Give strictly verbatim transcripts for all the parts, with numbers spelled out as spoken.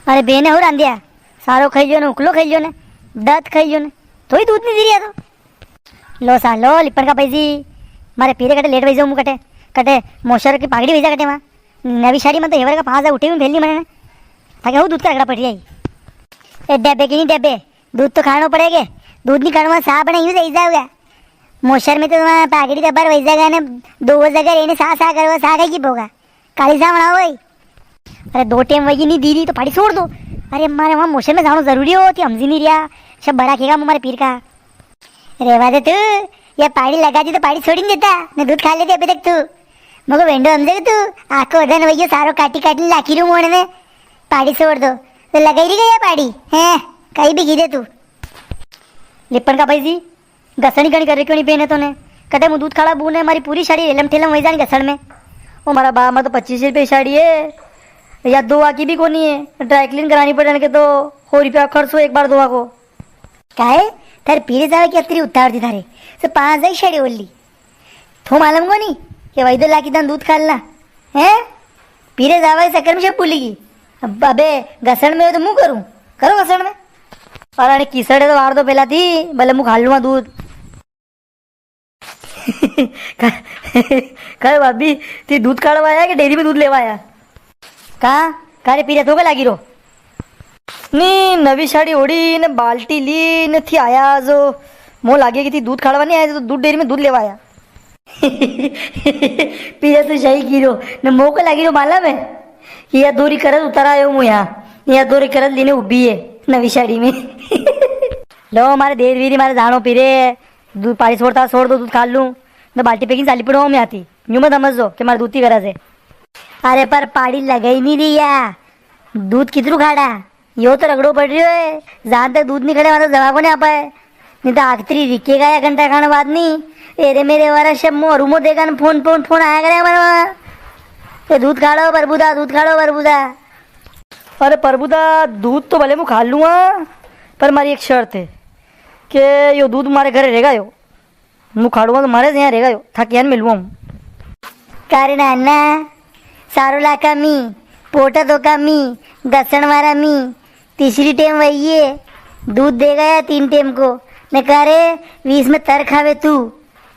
अरे बेने हो रांधिया, सारो खाई लियो ने, उकलो खाई लियो ने, दत खाई लियो ने, तो ही दूध नी दी रिया तो। लो सा, लो लिपण का भाई जी, मारे पीरे कटे लेट वई जाऊं मु कटे, कटे मोशर की पागड़ी वई जा कटे वां। नवी साड़ी में तो हेवर का पांच हजार उठे भी भेलनी मने, ताकि वो दूध का रगड़ा पड़ रिया है। ए डेबे की नी डेबे, दूध तो खाणो पड़ेगे, दूध नी खाणो सा बने यूं रई जाओगा। मोशर में तो वां पागड़ी का बार वई जागा ने, दो जगह रेने सा सा करवा सा खाई की बोगा। काली सावण आओ भाई। अरे दो टेम वई नी दी री तो पाड़ी छोड़ दो। अरे मारे वां मोशर में जाणो जरूरी हो, ती हमजी नी रिया। सब बड़ा केगा मारे पीर का। रेवा दे तू, ये पाड़ी लगा दी तो पाड़ी छोड़ी नी देता, ने दूध खा लेते अभी तक तू। मगो वेंडो हमजे तू, आको दन वई सारो काटी काटी लाखी रू मोड़ में। पाड़ी छोड़ दो, तो लगाई री गया पाड़ी, हैं, कई भी गिरे तू। लिपण का भाई जी, घसणी घणी कर रखी होनी बेने तो ने। कटे मु दूध खाड़ा बू ने, मारी पूरी साड़ी हेलम ठेलम वई जाणी घसण में। ओ मारा बा, मारे तो पच्चीस रुपये साड़ी है, या दो आकी भी कोनी है, ड्राई क्लीन करानी पड़े के तो हो रुपया खर्च हो एक बार धोवा को। काहे? थारे पीरे जावे की अतरी उतार थी थारे, से पांच हजार साड़ी ओली। थो मालूम कोनी के वई दो लाखी दान दूध खालना, हैं? पीरे जावा के चक्कर में सब भूली गई। अब अबे घसण में हो तो मु करूं, करो घसण में। अरे अने किसड़े तो वार दो पेला थी, भले मु खा लूंगा दूध। का, का भाभी, ती दूध काढ़वा आया कि डेयरी में दूध लेवा आया? का, का रे पीरे, तो के लागी रो? नी, नवी साड़ी ओढ़ी ने बाल्टी ली ने थी आया जो। मो लागे कि थी दूध काढ़वा नी आया, तो दूध डेयरी में दूध लेवा आया। पीरे तू सही की रो, ने मो के लागी रो मालूम है? ये अधूरी करज उतारा आयो मु यहाँ, ये अधूरी करज लीने उबी है नवी साड़ी में। लो, मारे देर वीरी, मारे जाणो पीरे, दूध पाड़ी छोड़ता छोड़ दो, दूध काढ़ लूं, ने बाल्टी पे की चाली पड़ो हम यहाँ थी। यूं मत समझ दो कि मारे दूध की गरज है। अरे पर पाड़ी लगाई नी री या, दूध कितरू खाड़ा? यो तो रगड़ो पड़ रियो है, जां तक दूध नी खड़े, वां तक जवा कोनी आ पाए। नी तो आखतरी रिकेगा या घंटा खाने बाद नी। एरे मेरे वारा शब मो रूमो देगा न फोन, फोन, फोन आया करे हमारे वां। ये दूध खाड़ो प्रभुदा, दूध खाड़ो प्रभुदा। अरे प्रभुदा, दूध तो भले मु खा लूंगा, पर मारी एक शर्त है कि यो दूध मारे घरे रेगा यो। मु खाड़ूंगा तो मारे यां रेगा यो, थाके यां नी मेलूंगा हूं। का रे नाना, सारो लाका मी, पोटा धोका मी, घसण वारा मी, तीसरी टेम वई है, दूध देगा या तीन टेम को, ने का रे, वीस में तर खावे तू,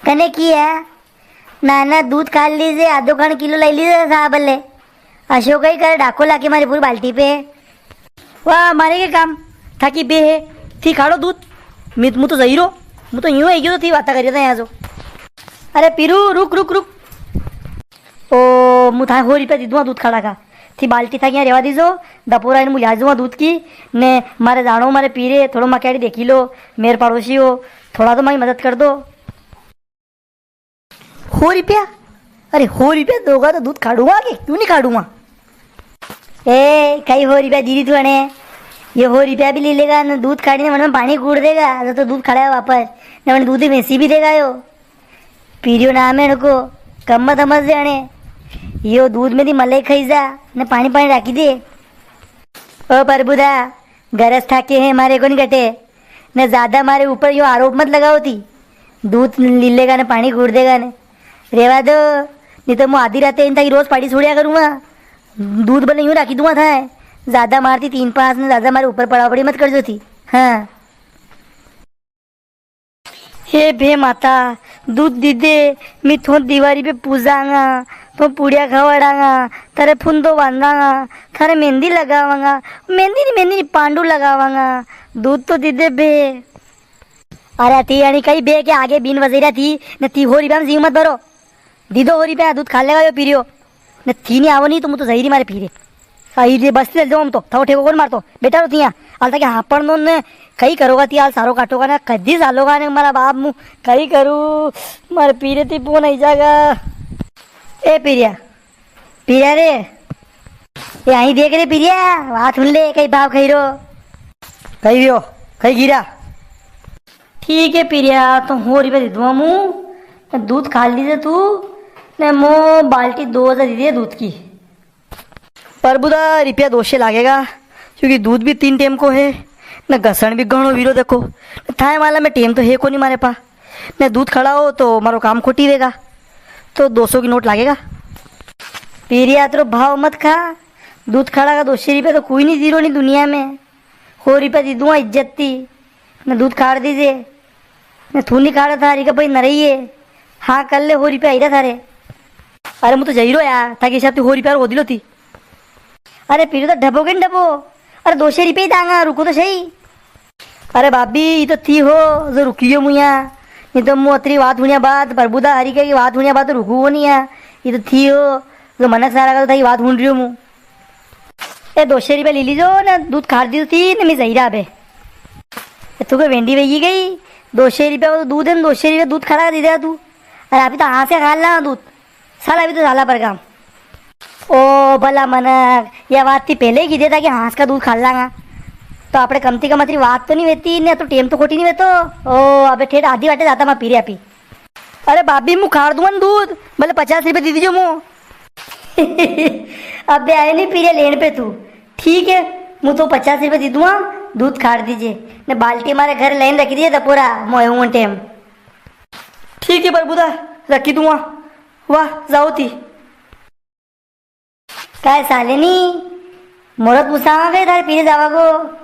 कने की है? नाना, दूध खाल लीजे, आधो खान किलो लई लीजे, साहब ले। अशोक ही कर डाको लाके मारी पूरी बाल्टी पे। वाह, मारे के काम, थाकी बे है, थी खाड़ो दूध। मी, मु तो जई रो, मु तो यूं ही गयो तो थी बाता करिए था यहाँ जो। अरे पीरू, रुक, रुक, रुक। ओ, मु थाए हो रुपया दी दूंगा दूध खाड़ा का। थी बाल्टी थाकी यहाँ रेवा दीजो, दपोरा आईने मु ल्याई जाऊंगा दूध की। ने मारे जाणो, मारे पीरे, थोड़ो माके आड़ी देखी लो, मेर पड़ोसी हो, थोड़ा तो मारी मदद कर दो। हो रुपया? अरे, हो रुपया दोगा तो दूध काढ़ूंगा के? क्यों नी काढ़ूंगा? ए, कई हो रुपया दी री तू अने? ये हो रुपया भी ले लेगा, ने दूध काढ़ी ने मन में पानी कूड़ देगा, तो, तो दूध खड़ा है वापस, ने मन दूध ही भैंसी भी देगा यो। पीरियो नाम है इनको, कम मत समझ दे अने। यो दूध में दी मलाई खाई जा, ने पानी पानी राखी दे। ओ प्रभुदा, गरज थाके है, मारे कोनी घटे। ने ज्यादा मारे ऊपर यो आरोप मत लगाओ थी। दूध लीलेगा ने पानी घूर देगा ने। रेवा दो, नी तो मु आधी राते इन ताकी रोज पाड़ी छोड़िया करूंगा। दूध भले यूं राखी दूंगा थाए। ज्यादा मारती तीन पांच ने ज्यादा मारे ऊपर पड़ा पड़ी मत कर जो थी। हाँ। हे भे माता, दूध दी दे, मी थो दीवारी पे पूजांगा, तो पुड़िया खवाड़ांगा, थारे फुंदो बांधांगा, थारे मेहंदी लगावांगा, मेहंदी नी, मेहंदी नी, पांडू लगावांगा, दूध तो दी दे भे। अरे थी अणी कई बे के आगे बीन बजई रिया थी, ने थी हो रुपया में जीव मत भरो। दीदो हो रुपया, दूध खा लेगा यो पीरियो। ने थी नी आवो नी तो मु तो जई री मारे पीरे। आई रे बस चल जाओ हम तो, थाओ ठेको कोनी मारतो। बेटा रो थिया, हाल तक हापण नो ने कई करोगा थी, हाल सारो काटोगा ना, कदी सालोगा ने मारा बाप मु कई करू, मारे पीरे थी फोन आई जागा। ए पीरिया, पीरिया रे, ए आई देख रे पीरिया, बात सुन ले, कई भाव खाई रो। कई वियो, कई गिरा। ठीक है पीरिया, तो हो रुपया दे दूंगा मु, दूध खा लीजे तू, ने मो बाल्टी दो हजार दे दे दूध की। प्रभुदा, रुपया दो सौ लागेगा, क्योंकि दूध भी तीन टेम को है, ने घसण भी घणो वीरो देखो, थाए वाला में टेम तो है कोनी मारे पा, ने दूध खड़ा हो तो मारो काम खोटी वेगा, तो दो सौ की नोट लागेगा। पीरिया, अतरो भाव मत खा, दूध खाड़ा का दो सौ रुपया तो कोई नी दीरो नी दुनिया में। हो रुपया दी दूंगा इज्जत थी, ने दूध खाड़ दीजे। ने थू नी खाड़ा था, हरी का भाई न रही है। हाँ, कर ले, हो रुपया आई रहा थारे। अरे, मु तो जई रो यार, थाके हिसाब थी हो रुपया और हो दिलो थी। अरे, पीरो तो ढबो के नी ढबो। अरे, दो सौ रुपया ही दांगा, रुको तो सही। अरे भाभी, ये तो थी हो, जो रुकी हो मुया। नी तो मु अतरी बात हुनिया बाद, प्रभुदा हरी की बात हुनिया बाद तो रुकू हो नी है। ये तो थी हो, जो मनक सारा का तो थारी बात हुन रियो मु। ए, दो सौ रुपया ले लीजो ना, दूध खाड़ दी थी ना, मैं जई रहा बे। ए, तू कोई वेंडी वेगी गई? दो सौ रुपया वो दूध है, दो सौ रुपया दूध खाड़ा दे दिया तू। अरे, अभी तो हाथ से खा ला दूध। साला, अभी तो झाला पर काम। ओ भला मनक, या बात थी पहले ही की देता कि हांस का दूध खा लांगा, तो आपणे कम थी कम अतरी बात तो नी वेती, ने तो टेम तो खोटी नी वेतो। ओ, अबे ठेठ आधी वाटे जाता मैं पीरे आपी। अरे भाभी, मु खाड़ दूंगा न दूध, भले पचास रुपया दे दीजो मु। अबे आए नी पीरे लेन पे तू। ठीक है, मु तो पचास रुपया दे दूंगा, दूध खाड़ दीजे। ने बाल्टी मारे घर लाइन रखी दीजे, दपोरा मोए हूं टेम। ठीक है प्रभुदा, रखी दूंगा। वाह, जाओ थी। काय साले नी, मोरत मुसावा गए थारे पीरे जावा को।